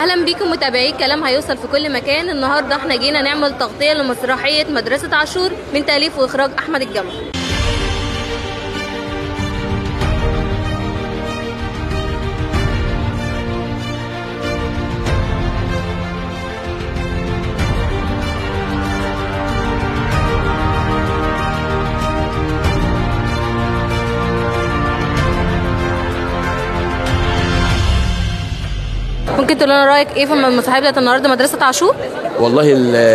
اهلا بيكم متابعي كلام هيوصل في كل مكان. النهارده احنا جينا نعمل تغطيه لمسرحيه مدرسه عاشور من تاليف واخراج احمد الجمل. ممكن تقول لنا رايك ايه في المسرحية بتاعت النهارده مدرسه عاشور؟ والله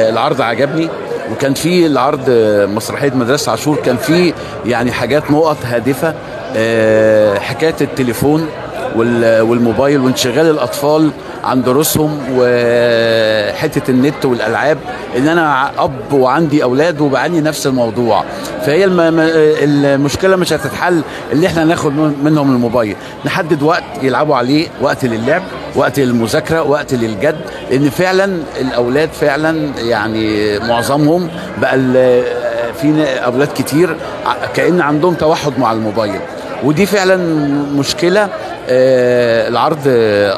العرض عجبني، وكان في العرض مسرحية مدرسه عاشور كان في يعني حاجات نقط هادفة، حكاية التليفون والموبايل وانشغال الاطفال عن دروسهم وحتة النت والالعاب. ان انا اب وعندي اولاد وبعاني نفس الموضوع، فهي المشكلة مش هتتحل اللي احنا ناخد منهم الموبايل، نحدد وقت يلعبوا عليه، وقت للعب، وقت للمذاكره، وقت للجد، لان فعلا الاولاد فعلا يعني معظمهم بقى في اولاد كتير كأن عندهم توحد مع الموبايل، ودي فعلا مشكلة. العرض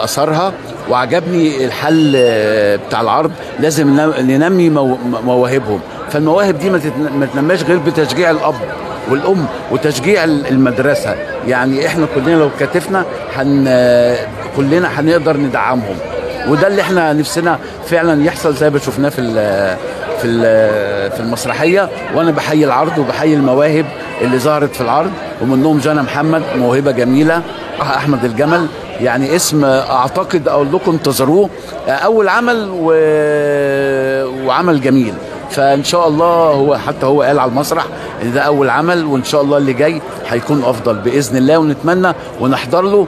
اثرها وعجبني الحل بتاع العرض، لازم ننمي مواهبهم، فالمواهب دي ما تنماش غير بتشجيع الاب والام وتشجيع المدرسة. يعني احنا كلنا لو كتفنا كلنا هنقدر ندعمهم، وده اللي احنا نفسنا فعلا يحصل زي ما شفناه في المسرحية. وانا بحيي العرض وبحيي المواهب اللي ظهرت في العرض، ومنهم جانا محمد موهبة جميلة، احمد الجمل يعني اسم اعتقد اقول لكم انتظروه، اول عمل وعمل جميل، فان شاء الله هو حتى هو قال على المسرح ان ده اول عمل، وان شاء الله اللي جاي هيكون افضل باذن الله، ونتمنى ونحضر له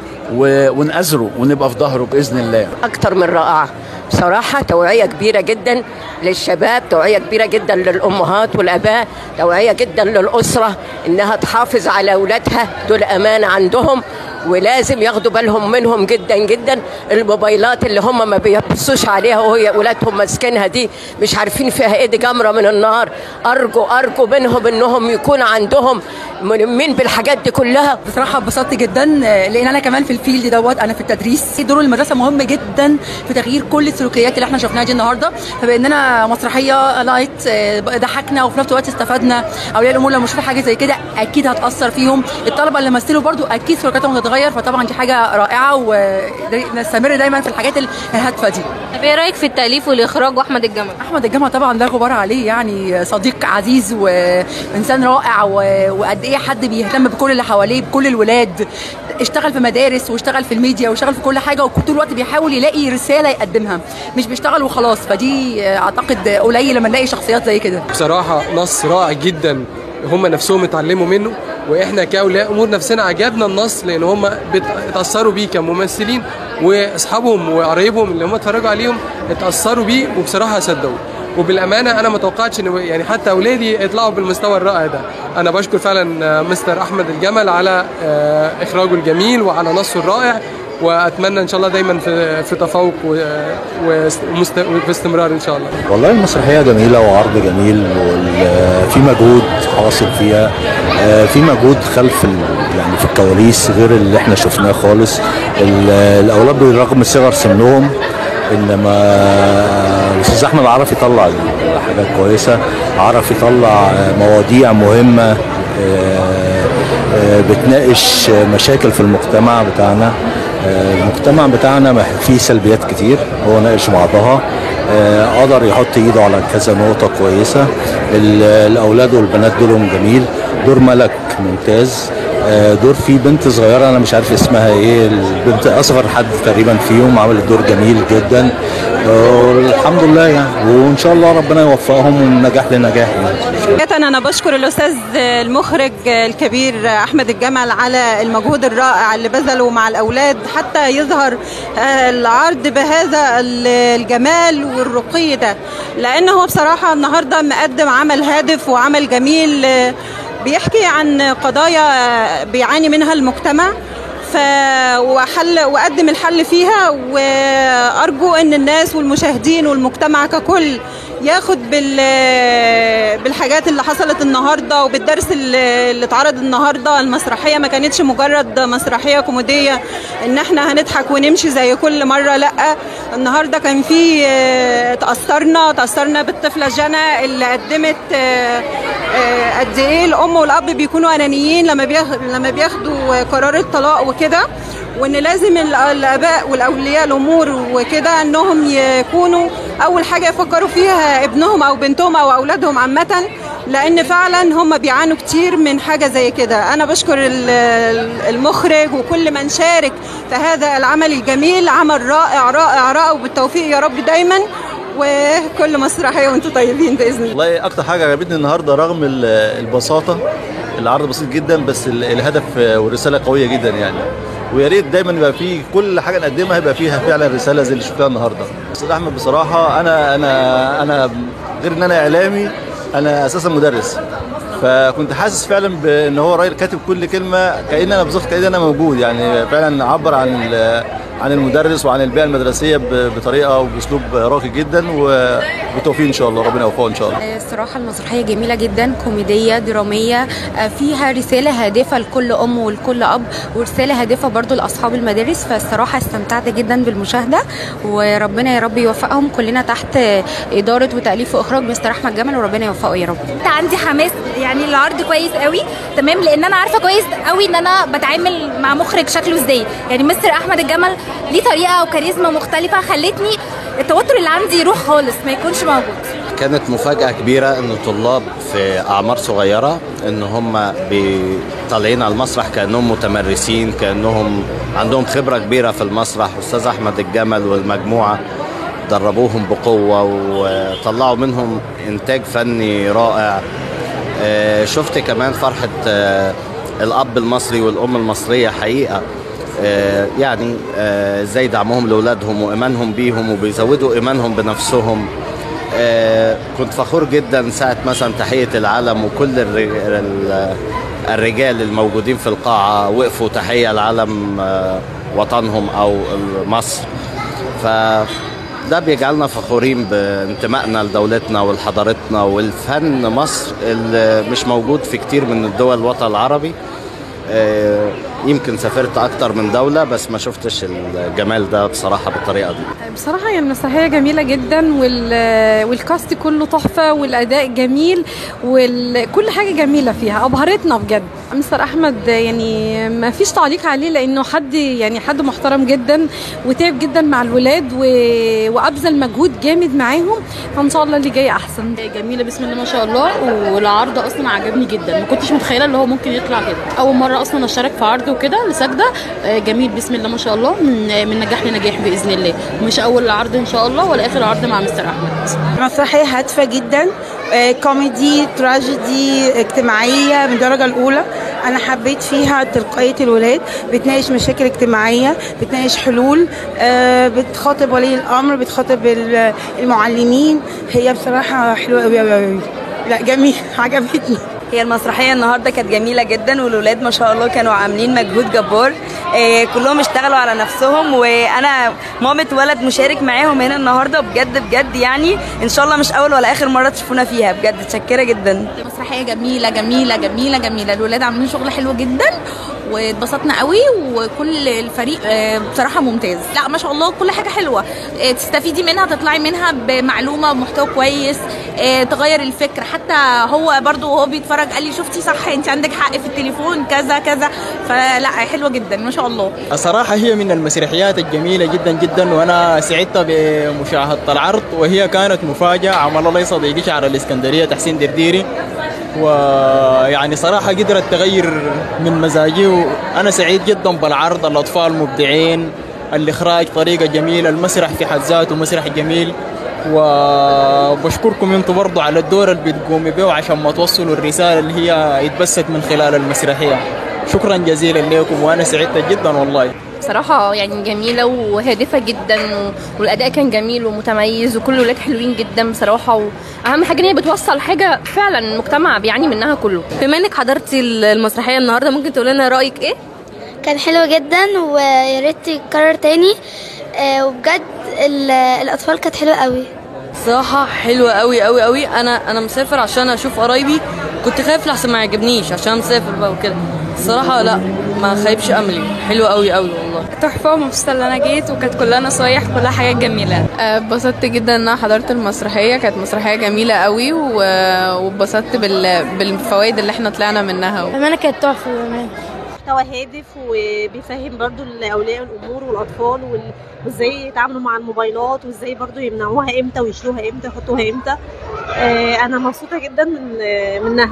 ونأزره ونبقى في ظهره باذن الله. اكتر من رائعة بصراحة، توعيه كبيرة جدا للشباب، توعيه كبيرة جدا للامهات والاباء، توعيه جدا للاسرة انها تحافظ على اولادها، دول امانه عندهم ولازم ياخدوا بالهم منهم جدا جدا. الموبايلات اللي هم ما بيبصوش عليها وهي اولادهم ماسكينها دي مش عارفين فيها ايه، دي جمرة من النار. ارجو منهم انهم يكون عندهم ملمين بالحاجات دي كلها. بصراحة اتبسطت جدا لان انا كمان في ال field دوت، انا في التدريس. دور المدرسة مهم جدا في تغيير كل السلوكيات اللي احنا شفناها دي النهارده، فباننا مسرحية light ضحكنا وفي نفس الوقت استفدنا. اولياء الامور لما يشوفوا حاجة زي كده اكيد هتاثر فيهم، الطلبة اللي مثلوا برضو اكيد سلوكياتهم هتتغير، فطبعا دي حاجة رائعة ونستمر دايما في الحاجات الهادفة دي. طب ايه رايك في التاليف والاخراج واحمد الجمل؟ احمد الجمل طبعا لا غبار عليه، يعني صديق عزيز وانسان رائع، وقد ايه حد بيهتم بكل اللي حواليه، بكل الولاد. اشتغل في مدارس واشتغل في الميديا واشتغل في كل حاجة، وطول الوقت بيحاول يلاقي رسالة يقدمها، مش بيشتغل وخلاص. فدي اعتقد قليل لما نلاقي شخصيات زي كده. بصراحة نص رائع جدا، هم نفسهم اتعلموا منه، واحنا كاولياء امور نفسنا عجبنا النص لان هم اتاثروا بيه كممثلين، واصحابهم وقرايبهم اللي هم اتفرجوا عليهم اتاثروا بيه وبصراحة صدقوا. وبالامانه انا ما توقعتش ان يعني حتى اولادي يطلعوا بالمستوى الرائع ده. انا بشكر فعلا مستر احمد الجمل على اخراجه الجميل وعلى نصه الرائع، واتمنى ان شاء الله دايما في تفوق وفي استمرار ان شاء الله. والله المسرحية جميلة وعرض جميل، وفي مجهود حاصل فيها، في مجهود خلف يعني في الكواليس غير اللي احنا شفناه خالص. الاولاد بالرغم صغر سنهم، انما الاستاذ احمد عرف يطلع حاجات كويسة، عرف يطلع مواضيع مهمة بتناقش مشاكل في المجتمع بتاعنا. المجتمع بتاعنا فيه سلبيات كتير، هو ناقش بعضها، قدر يحط ايده على كذا نقطة كويسة. الأولاد والبنات دورهم جميل، دور ملك ممتاز، دور فيه بنت صغيرة أنا مش عارف اسمها إيه، البنت أصغر حد تقريبا فيهم، عملت دور جميل جدا، والحمد لله يعني، وإن شاء الله ربنا يوفقهم من نجاح لنجاح يعني. أنا بشكر الأستاذ المخرج الكبير أحمد الجمل على المجهود الرائع اللي بذله مع الأولاد حتى يظهر العرض بهذا الجمال والرقي ده، لأنه هو بصراحة النهاردة مقدم عمل هادف وعمل جميل بيحكي عن قضايا بيعاني منها المجتمع، وحل وقدم الحل فيها. وأرجو أن الناس والمشاهدين والمجتمع ككل ياخد بالحاجات اللي حصلت النهارده وبالدرس اللي اتعرض النهارده. المسرحية ما كانتش مجرد مسرحية كوميدية ان احنا هنضحك ونمشي زي كل مرة، لا، النهارده كان في تاثرنا بالطفله جنى اللي قدمت قد ايه الام والاب بيكونوا انانيين لما بياخدوا قرار الطلاق وكده، وان لازم الاباء والاولياء الامور وكده انهم يكونوا اول حاجة يفكروا فيها ابنهم او بنتهم او اولادهم عامة، لان فعلا هم بيعانوا كتير من حاجة زي كده. انا بشكر المخرج وكل من شارك في هذا العمل الجميل، عمل رائع رائع رائع، وبالتوفيق يا رب دايما، وكل مسرحية وانتم طيبين باذن الله. والله اكتر حاجة عجبتني النهارده رغم البساطة، العرض بسيط جدا بس الهدف والرسالة قوية جدا يعني، ويا ريت دايما يبقى في كل حاجة نقدمها يبقى فيها فعلا رسالة زي اللي شفناها النهارده. استاذ احمد بصراحة انا انا انا غير ان انا اعلامي، انا اساسا مدرس، فكنت حاسس فعلا بان هو راجل كاتب كل كلمة كأن انا بالظبط كأن انا موجود يعني، فعلا عبر عن المدرس وعن البيئة المدرسية بطريقة وباسلوب راقي جدا، وبالتوفيق ان شاء الله، ربنا يوفقه ان شاء الله. الصراحة المسرحية جميلة جدا، كوميدية درامية، فيها رسالة هادفة لكل ام ولكل اب، ورسالة هادفة برضو لاصحاب المدارس، فالصراحه استمتعت جدا بالمشاهدة، وربنا يا رب يوفقهم. كلنا تحت ادارة وتاليف واخراج مستر احمد جمل، وربنا يوفقه يا رب. عندي حماس يعني، العرض كويس قوي تمام، لان انا عارفه كويس قوي ان انا بتعامل مع مخرج شكله ازاي، يعني مستر احمد الجمل ليه طريقه وكاريزما مختلفة خلتني التوتر اللي عندي يروح خالص، ما يكونش موجود. كانت مفاجاة كبيرة ان طلاب في اعمار صغيرة ان هم طالعين على المسرح كانهم متمرسين، كانهم عندهم خبره كبيرة في المسرح. استاذ احمد الجمل والمجموعة دربوهم بقوة وطلعوا منهم انتاج فني رائع. شفت كمان فرحه الاب المصري والام المصرية حقيقة، يعني ازاي دعمهم لاولادهم وايمانهم بيهم وبيزودوا ايمانهم بنفسهم. كنت فخور جدا ساعة مثلا تحية العلم، وكل الرجال الموجودين في القاعة وقفوا تحية لعلم وطنهم او مصر، فده بيجعلنا فخورين بانتمائنا لدولتنا ولحضارتنا والفن مصر اللي مش موجود في كتير من الدول الوطن العربي. يمكن سافرت اكتر من دولة بس ما شفتش الجمال ده بصراحة بالطريقة دي. بصراحة يعني المسرحية جميلة جدا، والكاست كله تحفة، والاداء جميل، وكل حاجة جميلة فيها، ابهرتنا بجد. مستر احمد يعني ما فيش تعليق عليه، لانه حد يعني حد محترم جدا وتعب جدا مع الولاد وابذل مجهود جامد معاهم، فان شاء الله اللي جاي احسن. جميلة بسم الله ما شاء الله، والعرض اصلا عجبني جدا، ما كنتش متخيله اللي هو ممكن يطلع كده. اول مرة اصلا اشارك في عرض وكده لساجده، جميل بسم الله ما شاء الله، من نجاح لنجاح باذن الله. مش اول عرض ان شاء الله ولا اخر عرض مع مستر احمد. مسرحية هادفة جدا، كوميدي تراجيدي اجتماعية من الدرجة الاولى. انا حبيت فيها تلقائية الولاد، بتناقش مشاكل اجتماعية، بتناقش حلول، بتخاطب ولي الامر، بتخاطب المعلمين. هي بصراحة حلوة قوي قوي قوي، لا جميل، عجبتني. هي المسرحية النهاردة كانت جميلة جدا، والولاد ما شاء الله كانوا عاملين مجهود جبار، كلهم اشتغلوا على نفسهم، وانا مامة ولد مشارك معاهم هنا النهاردة بجد بجد، يعني ان شاء الله مش اول ولا اخر مرة تشوفونا فيها، بجد متشكرة جدا. مسرحية جميلة جميلة جميلة جميلة، الولاد عاملين شغل حلو جدا واتبسطنا قوي، وكل الفريق بصراحة ممتاز. لا ما شاء الله كل حاجة حلوة تستفيدي منها، تطلعي منها بمعلومة ومحتوى كويس، تغير الفكر. حتى هو برضو وهو بيتفرج قال لي شفتي صح انت عندك حق في التليفون كذا كذا، فلا حلوة جدا ما شاء الله. الصراحة هي من المسرحيات الجميلة جدا جدا، وانا سعدت بمشاهدة العرض، وهي كانت مفاجاة. عمل الله صديقي شعر الاسكندرية تحسين درديري، ويعني صراحة قدرت تغير من مزاجي، وأنا سعيد جدا بالعرض. الأطفال مبدعين، الإخراج طريقة جميلة، المسرح في حد ذاته مسرح جميل، وبشكركم انتم برضو على الدور اللي بتقوموا به عشان ما توصلوا الرسالة اللي هي اتبثت من خلال المسرحية. شكرا جزيلا لكم، وأنا سعدت جدا والله. بصراحة يعني جميلة وهادفة جدا، والأداء كان جميل ومتميز، وكل الولاد حلوين جدا بصراحة، وأهم حاجة إن هي بتوصل حاجة فعلا المجتمع بيعاني منها كله. بما إنك حضرتي المسرحية النهاردة، ممكن تقولي لنا رأيك إيه؟ كان حلو جدا، ويا ريت يتكرر تاني، وبجد الأطفال كانت حلوة قوي. الصراحة حلوة قوي قوي قوي. انا مسافر عشان اشوف قرايبي، كنت خايف لحسن ما يعجبنيش عشان مسافر بقى وكده. الصراحة لا، ما خايبش املي، حلوة قوي قوي والله. تحفة ومبسوطة ان انا جيت، وكانت كلها نصايح، كلها حاجات جميلة. اتبسطت جدا ان انا حضرت المسرحية، كانت مسرحية جميلة قوي، واتبسطت بالفوائد اللي احنا طلعنا منها. أمانة كانت تحفة بأمانة. محتوى هادف وبيفهم برضو اولياء الامور والاطفال وازاي يتعاملوا مع الموبايلات، وازاي برضو يمنعوها امتى ويشيلوها امتى ويحطوها امتى. انا مبسوطة جدا منها.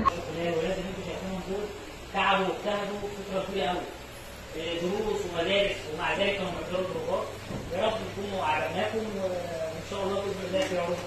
تعبوا واجتهدوا فترة طويلة قوي، دروس ومدارس، ومع ذلك كانوا بيحضروا دروسات. يا رب تكونوا عجبناكم، وان شاء الله باذن الله في عروض.